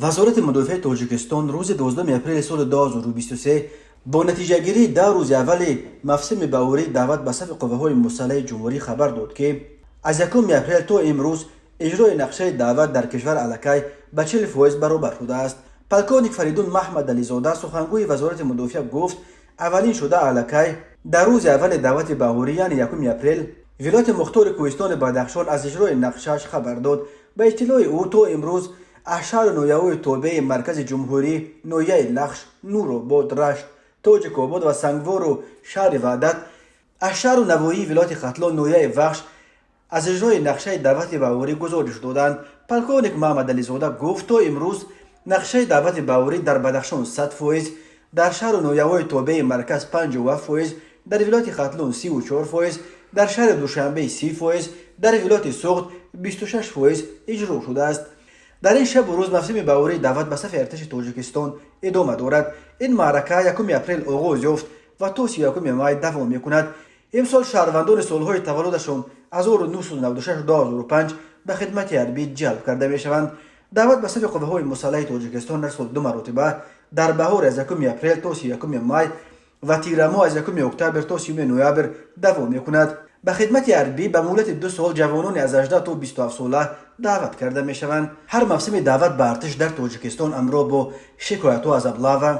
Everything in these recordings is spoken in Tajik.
Вазорати мудофиаи Тоҷикистон рӯзи 12 апрели соли 2023 бо натиҷагирии 10 рӯзи аввали мавсими баҳории даъват ба сафи қувваҳои мусаллаҳи ҷумҳурӣ хабар дод, ки аз 1 апрел то имрӯз иҷрои нақшаи даъват дар кишвар аллакай ба 40% баробар шудааст. Полковник Фаридун Маҳмадализода, сухангӯи Вазорати мудофиа, гуфт, аввалин шуда аллакай дар рӯзи аввали даъвати баҳорӣ, яъне 1 апрел, Вилояти Мухтори Кӯҳистони Бадахшон аз иҷрои нақшааш хабар дод. Ба иттилои ӯ, то имрӯз аз шаҳру ноҳияҳои тобеи маркази ҷумҳурӣ, ноҳияи Лахш, Нуробод, Рашт, Тоҷикобод ва Сангвору шаҳри Ваҳдат, аз шаҳру навоҳии вилояти Хатлон, ноҳияи Вахш аз иҷрои нақшаи даъвати баҳорӣ гузориш доданд. Полковник Маҳмадализода гуфт, то имрӯз нақшаи даъвати баҳорӣ дар Бадахшон 100%, дар шаҳру ноҳияҳои тобеи марказ 57%, дар вилояти Хатлон 34%, дар шаҳри Душанбе 30%, дар вилояти Суғд 26% иҷро шудааст. Дар ин шабу рӯз мавсими баҳории даъват ба сафи артиши Тоҷикистон идома дорад. Ин маърака 1 апрел оғоз ёфт ва то 31 май давом мекунад. Имсол шаҳрвандони солҳои таваллудашон 1996, 2005 ба хидмати ҳарбӣ ҷалб карда мешаванд. Даъват ба сафи қувваҳои мусаллаҳи Тоҷикистон дар сол ду маротиба: дар баҳор аз 1 апрел то 31 май ва тирамоҳ аз 1 октябр то 30 ноябр давом мекунад. Ба хидмати ҳарбӣ ба муҳлати 2 сол ҷавонони аз 18 то 27 сола даъват карда мешаванд. Ҳар мавсими даъват ба артиш дар Тоҷикистон ҳамроҳ бо шикоятҳо аз облава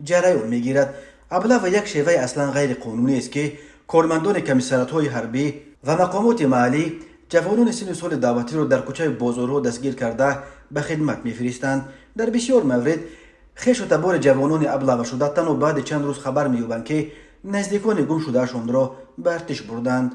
ҷараён мегирад. Облава як шеваи аслан ғайриқонунӣ аст, ки кормандони комиссариатҳои ҳарбӣ ва мақомоти маҳаллӣ ҷавонони синну соли даъватиро дар кӯчаи бозорҳо дастгир карда, ба хидмат мефиристанд. Дар бисёр маврид хешу табори ҷавонони облавашуда танҳо баъди чанд рӯз хабар меёбанд, ки наздикони гум шудаашонро ба артиш бурданд.